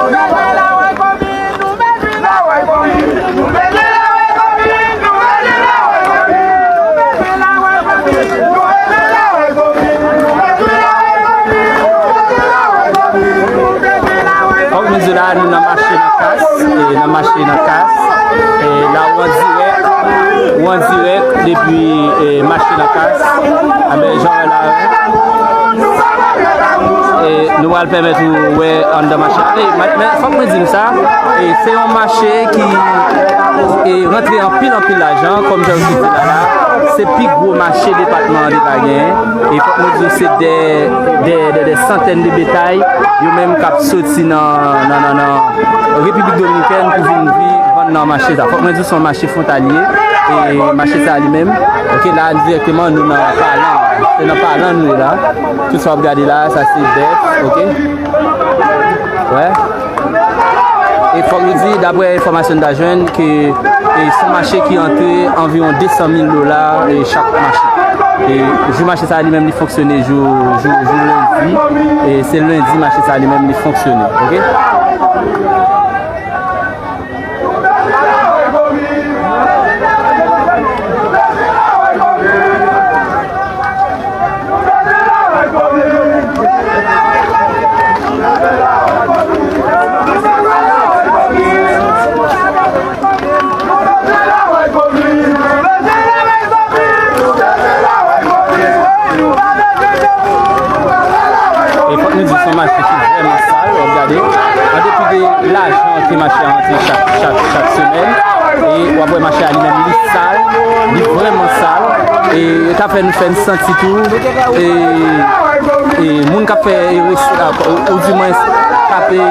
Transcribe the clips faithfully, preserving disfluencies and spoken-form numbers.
nou rete la wè komin. epi, e, mache nan kas. Anben, jan w wè la, e, nou pral pèmèt ou wè anndan mache a. E, ma- men fòk mwen di m sa, e, se yon mache ki, e, rantre anpil, anpil lajan, kòm jan yo di la la. Se pi gwo mache depatman an te ka genyen. E fòk mwen di w, se de, de, de, de santèn de betay, yo menm k ap soti nan, nan, nan, nan Repiblik Dominikèn pou vin vi- vann nan mache sa. Fòk mwen di w, se yon mache fwontalye. E mache sa li menm, ok, la dirèkteman nou nan Palan. Se nan Palan nou ye la. Tout sa w ap gade la, sa se bèf, ok. Wè. E fòk nou di, daprè enfòmasyon n ta jwenn, ke, e, se yon mache ki antre anviwon de san mil dola, e, chak mache. E jou mache sa li menm, li fonksyone jou, jou, jou lendi. E se lendi mache sa li menm, li fonksyone, ok. E fòk nou di se yon mache ki vrèman sal, w ap gade. An depi de lajan ke mache a rantre chak, chak, chak semèn, e w ap wè mache a li menm li sal, li vrèman sal. E yo ta fè nou fè n santi tou, e, e moun k ap fè, e, res- a- ou, ou di mwen k ap, e,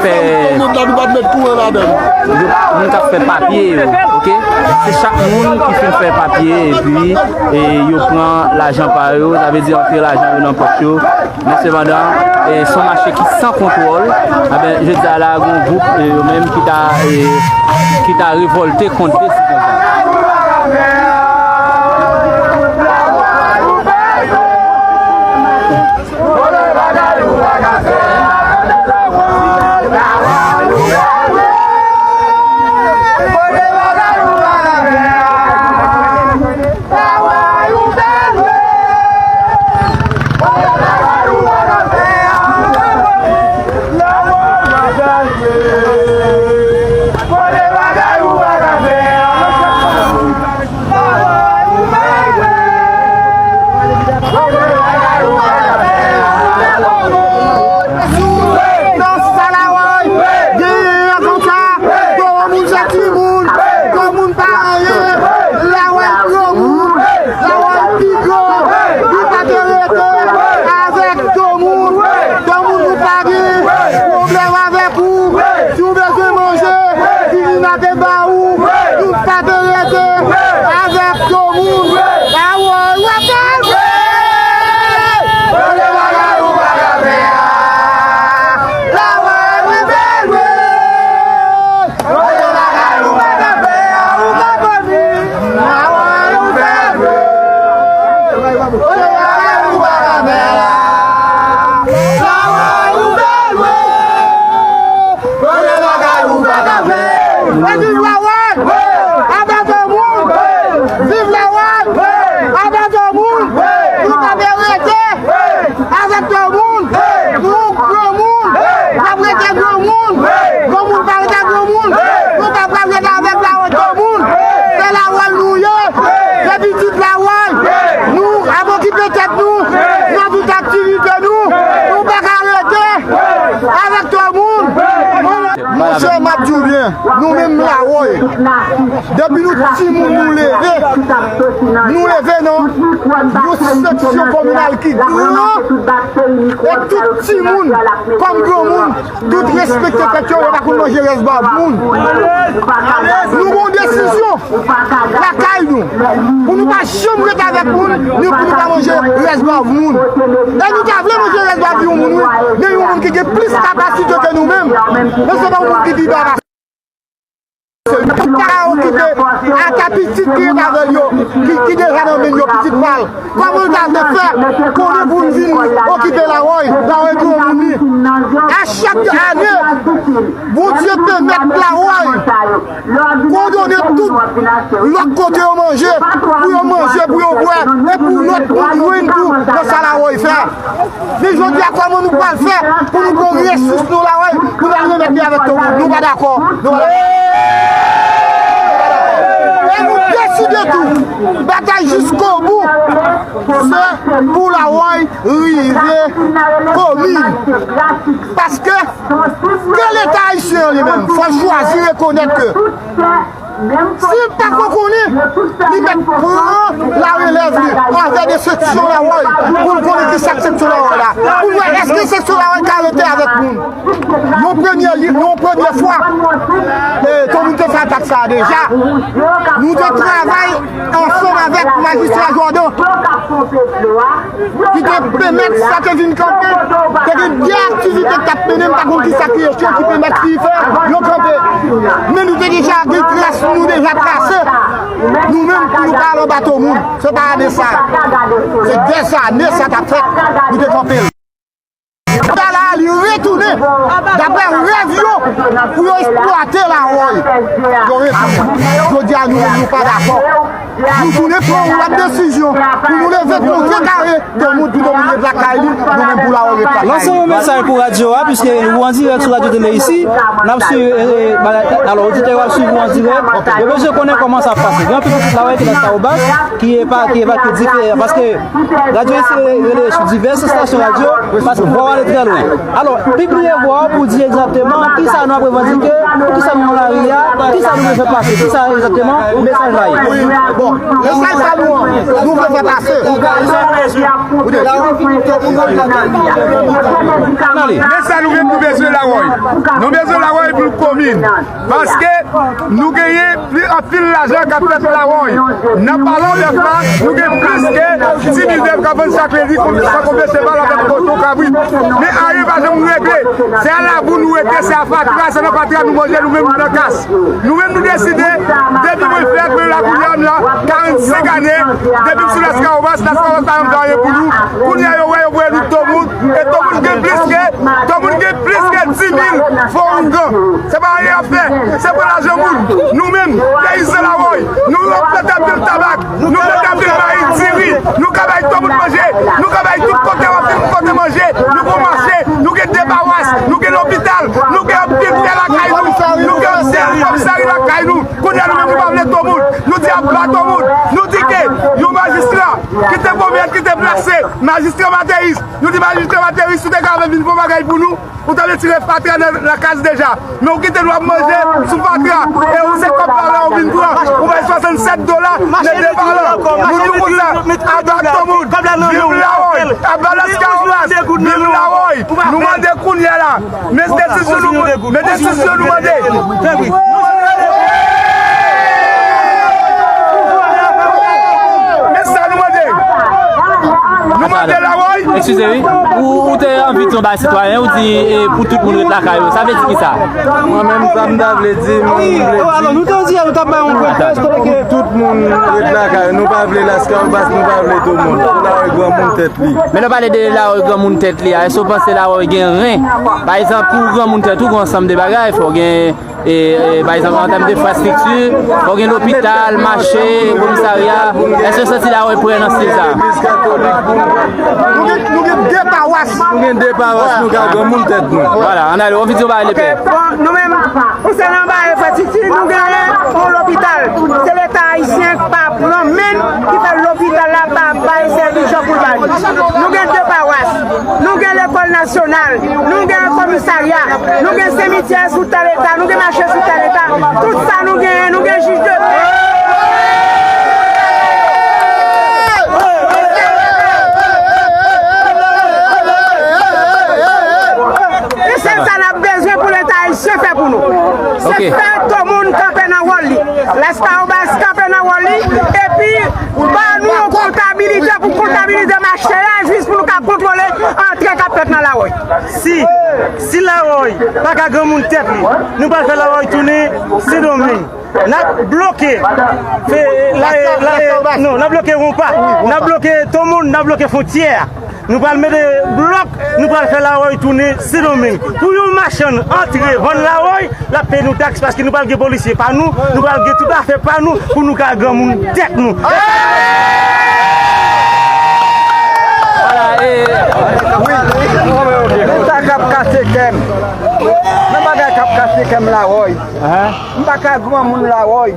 fè yo- moun k ap fè papye yo, ok? Se chak moun ki fin fè papye epi, e, yo pran lajan pa yo, sa vle di antre lajan yo nan pòch yo. Men sepandan, e, se yon mache ki san kontwòl. Enben, jodi a la, gen yon gwoup, e, yo menm ki ta, e, ki ta revòlte kont desizyon sa. Nan sa Lawòy genyen an konsa, gwo moun se timoun, gwo moun pa anyen, Lawòy gwo moun, Lawòy pi gwo, li pa te rete avèk gwo moun, gwo moun nou pa gen pwoblèm avèk ou, si w bezwen manje, vini n ap ba ou, nou pa te rete avèk gwo moun, Lawòy w ap bèl vre, premye bagay ou pa ka fè a, Lawòy ou bèl vre. Premye bagay ou pa ka fè a, ou ka vòmi. Lawòy ou bèl vre. Premye bagay ou pa ka fè a. Lawòy ou bèl vre. Premye bagay ou pa ka fè. Viv Lawòy! Aba gwo moun! Viv Lawòy! Aba gwo moun! Nou pa vle rete! Avèk gwo moun, nou gwo moun, n ap rete gwo moun, gwo moun pa rete gwo moun, nou pa pral rete avèk Lawòy gwo moun, se Lawòy nou ye, se pitit Lawòy, nou ap okipe tèt nou, nan tout aktivite nou, nou pa ka rete avèk gwo moun. Monchè, m ap di w byen, nou menm Lawòy, depi nou timoun nou leve, nou leve nan yon seksyon kominal ki gran, e tout timoun, kòm granmoun, tout respekte tèt yo, yo pa konn manje rès bwav moun. Nou gen yon desizyon lakay nou, pou nou pa janm ret avèk moun, ni pou nou pa manje rès bwav moun. E nou ta vle manje rès bwav yon moun, wi, men yon moun ki gen plis kapasite ke nou menm, men se pa yon moun ki pi ba pase. Ki ka okipe ata pitit ki ret avè l yo, ki, ki deja nan men yo, pitit pa l. Kòman l ta vle fè konnen pou l vin okipe Lawòy, Lawòy granmoun li? A chak ane, Bondye pèmèt Lawòy kòdone tout lòt kote yo manje, pou yo manje, pou yo bwè, e pou lòt moun jwenn tou nan sa Lawòy fè. Men jodi a, kòman nou pral fè pou nou pran resous nou Lawòy, pou nou al remèt li avèk tout moun? Nou pa dakò. Nou pa dakò. E nou desi- De tou, batay jiskobou, se pou Lawòy rive komin. Paske ke Leta ayisyen an li menm, fò l chwazi rekonèt ke si l pa ko konnen, li mèt pran larelèv li avè de seksyon Lawòy pou l konnen kisa k seksyon Lawòy la, pou l wè èske seksyon Lawòy ka rete avèk moun. Yon premye li, yon premye fwa, e, Tomoun te fè atak sa a deja. Nou te travay ansanm avèk majistra Jordan, ki te pèmèt sa te vin kanpe. Te gen de aktivite k t ap mennen, m pa konn ki sa ki echo, ki pèmèt ki fè yo kanpe. Men nou te deja gen tras, nou deja trase. Nou menm, pou nou pa al anba Tomoun. Se pa ane sa. Se dèzane sa t ap fèt. Nou te kanpe l. Sa la, li retounen, daprè rèv yo, pou yo eksplwate Lawòy. Yo retounen. Jodi a, nou menm, nou pa dakò. Nou tounen pran yon lòt desizyon pou nou leve kontrekare Tomoun, pou Tomoun ret lakay li, nou menm pou Lawòy ret lakay li. Lanse yon mesaj pou radyo a, piske ou an dirèk sou Radyo Tele Isi, n ap swiv, e, e, bagay, alò, oditè yo ap swiv ou an dirèk. Yo bezwen konnen kòman sa ap pase. Gen anpil pitit Lawòy ki nan Eskawobas, ki epa-, ki evakye diferan, paske radyo Isi rele sou divès estasyon radyo, paske vwa w ale trè lwen. Alò, pibliye vwa w pou di egzakteman kisa nou ap revandike, poukisa nou nan lari a, kisa nou bezwen pase, kisa egzakteman mesaj la ye. Bon, mesaj sa nou, nou vle fè pase. Mesaj nou gen pou bezwen Lawòy. Nou bezwen Lawòy pou komin. Paske nou genyen pli-, anpil lajan k ap fèt Lawòy. Nan Palan Bèf la, nou gen plis ke dis mil bèf k ap vann chak lendi, kon-, san konte cheval avèk kochon, kabrit. Men ayen pa janm regle. Se a labou nou rete, se a fatra, se nan fatra nou manje, nou menm nou nan kas. Nou menm nou deside, depi mwen fè apèl la kounye a m la, karannsenk ane, depi m sou Laskawobas, Laskawobas pa janm fè anyen pou nou. Kounye a yo wè yo voye nou Tomoun, e Tomoun gen plis ke, Tomoun gen plis ke dis mil fowougan. Se pa anyen y ap fè, se pran lajan moun. Nou menm, peyizan Lawòy, nou plante anpil tabak, nou plante anpil mayi, diri, nou ka bay Tomoun manje, nou ka bay tout kote, anpil kote manje, nou gon mache, nou gen de pawas, nou gen lopital, nou gen anpil tè lakay nou, nou gen anpil komisari lakay nou. Kounye a nou menm nou pa vle Tomoun, nou di aba Tomoun, nou di ke yon majistra ki te pwomèt, ki te plase, majistra Mateyis, nou di majistra Mateyis, si w te ka vin fè yon bagay pou nou, ou ta retire fatra nan, nan kas deja. Men ou kite nou ap manje sou fatra. E ou se kòb palan ou vin pran. Ou bay swasannsèt dola nan de palan. Nou di w konsa, aba Tomoun, viv Lawòy, aba Laskawobas, viv Lawòy. Nou mande kounye a la. Men desizyon nou, men desizyon nou mande. Men sa nou mande. Nou mande Lawòy. Eskize wi. Ou, ou te anvi di yon bagay sitwayen, ou di, e, pou tout moun ret lakay yo. Sa vle di kisa? Mwen menm, sa m ta vle di, mwen, m vle di, alò, nou te di, nou t ap bay yon pwen près, kote ke tout moun ret lakay yo. Nou pa vle Laskawobas, nou pa vle Tomoun. Pou Lawòy granmoun tèt li. Men lè w pale de Lawòy granmoun tèt li a, èske w panse Lawòy gen ren? Pa egzanp, pou granmoun tèt ou, gen ansanm de bagay, fò w gen, e, e, pa egzanp, an tèm de enfrastrikti, fò w gen lopital, mache, komisarya. Èske w santi Lawòy prè nan stil sa a? Nou gen, nou gen de pawas. Nou gen de pawas, nou ka granmoun tèt nou. Vwala, ann ale, w anvi di yon bagay, Lepè. Bon, nou menm, konsènan bagay enfrastrikti, nou genyen yon lopital. Se Leta ayisyen k pa pran men l, ki fè lopital la pa bay sèvis jan pou l bay. Nou gen de pawas, nou gen lekòl nasyonal, nou gen komisarya, nou gen simityè sou tè Leta, nou gen mache sou tè Leta. Tout sa nou genyen, nou gen jij de pè. E sèl sa n ap bezwen pou Leta ayisyen fè pou nou. Se fè Tomoun kanpe nan wòl li. Laskawobas kanpe nan wòl li. Epi, ba nou yon kontabilite pou kontabilize mache a, jis pou nou ka kontwole antre k ap fèt nan Lawòy. Si, si Lawòy pa ka granmoun tèt li, nou pral fè Lawòy tounen Sendomeng. N ap bloke, fè, la, la, non, n ap bloke Wonpa, n ap bloke Tomoun, n ap bloke fwontyè a. Nou pral mete blòk, nou pral fè Lawòy tounen Sendomeng. Pou yon machann antre vann Lawòy, l ap peye nou taks, paske nou pral gen polisye pa nou, nou pral gen tout afè pa nou, pou nou ka granmoun tèt nou. Vwala, e, wi. Men sa k ap kase kè m. Men bagay k ap kase kè m Lawòy. M pa ka granmoun Lawòy.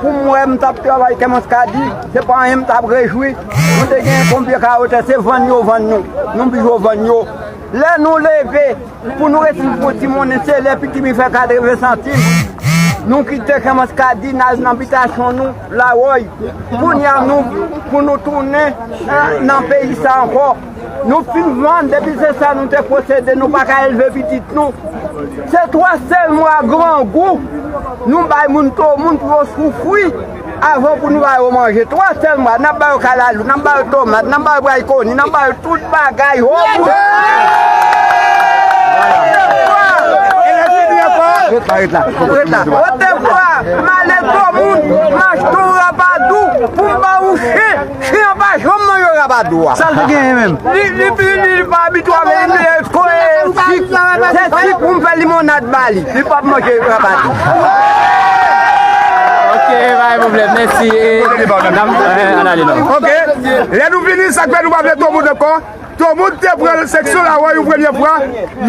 Pou m wè m t ap travay tè Maskadi, se pa anyen m t ap rejwi. Nou te gen konbyen kawo tè, se vann yo vann nou. Nou bijo vann yo. Lè nou leve, pou nou resi pou ti monnen, se lè pitimi fè katreven santim. Nou kite tè Maskadi, n al nan bitasyon nou, Lawòy. Kounye a nou, pou nou tounen, eh, nan peyi sa ankò. Nou fin vann, depi se sa nou te posede, nou pa ka elve pitit nou. Se twa sèl mwa grangou nou bay moun Tomoun pou yo soufri avan pou nou ba yo manje. Twa sèl mwa, n ap ba yo kalalou, n ap ba yo tomat, n ap ba yo bwayikoni, n ap ba yo tout bagay. Ho, moun! Ret la, ret la. Ret la. Otevwa, m ale Tomoun, m achte yon rapadou pou m ba yon chen. Chen an pa janm manje rapadou a. Sa l te genyen menm? Li, li, li, li pa abitye avè li, men ko, e, sik. Se sik pou m fè limonad ba li. Li p ap manje rapadou. Ok, pa gen pwoblèm. Mèsi. E, n ap, eh, ann ale non. Ok. Lè nou vini, sa k fè nou pa vle Tomoun ankò? Tomoun te pran seksyon Lawòy yon premye fwa.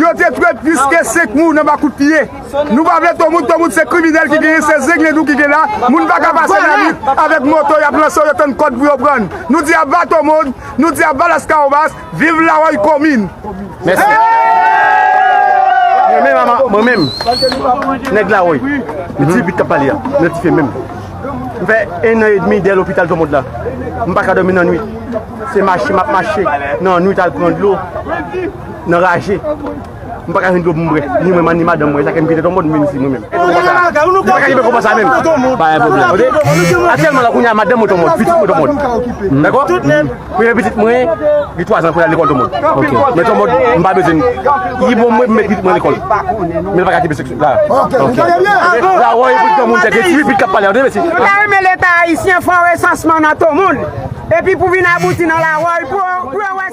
Yo te touye plis ke senk moun anba kout pye. Nou pa vle Tomoun, Tomoun se kriminèl ki genyen, se zenglendo ki gen la. Moun pa ka pase lalit avèk moto, y ap lanse yo, yo tann kòd pou yo prann. Nou di aba Tomoun, nou di aba Laskawobas, viv Lawòy komin. Mèsi. Mwen menm, mwen menm, nèg Lawòy, men ti bit k ap pale a, men ti fè menm. M fè en an edmi dèyè lopital Tomoun la. M pa ka dòmi nan nwit. Se mache m ap mache nan nwit al pran dlo nan raje. M pa ka jwenn dlo pou m bwè. Ni mwen, ni madanm mwen, sa fè m kite Tomoun, m vin isit mwen menm. M pa ka kenbe konpa sa menm. Pa gen pwoblèm. Tande? Aktyèlman la, kounye a, madanm mwen Tomoun, pitit mwen Tomoun. Dakò? Premye pitit mwen, li twa zan, kounye a lekòl Tomoun. Men Tomoun, m pa bezwen. Li bon mwen, m met pitit mwen lekòl. Men l pa ka kenbe seksyon la. Ok. Lawòy pou Tomoun, se de ti bit k ap pale, tande, mesi. Nou ta renmen Leta ayisyen fè yon resansman nan Tomoun. Epi pou vin abouti nan Lawòy, pou, pou yo wè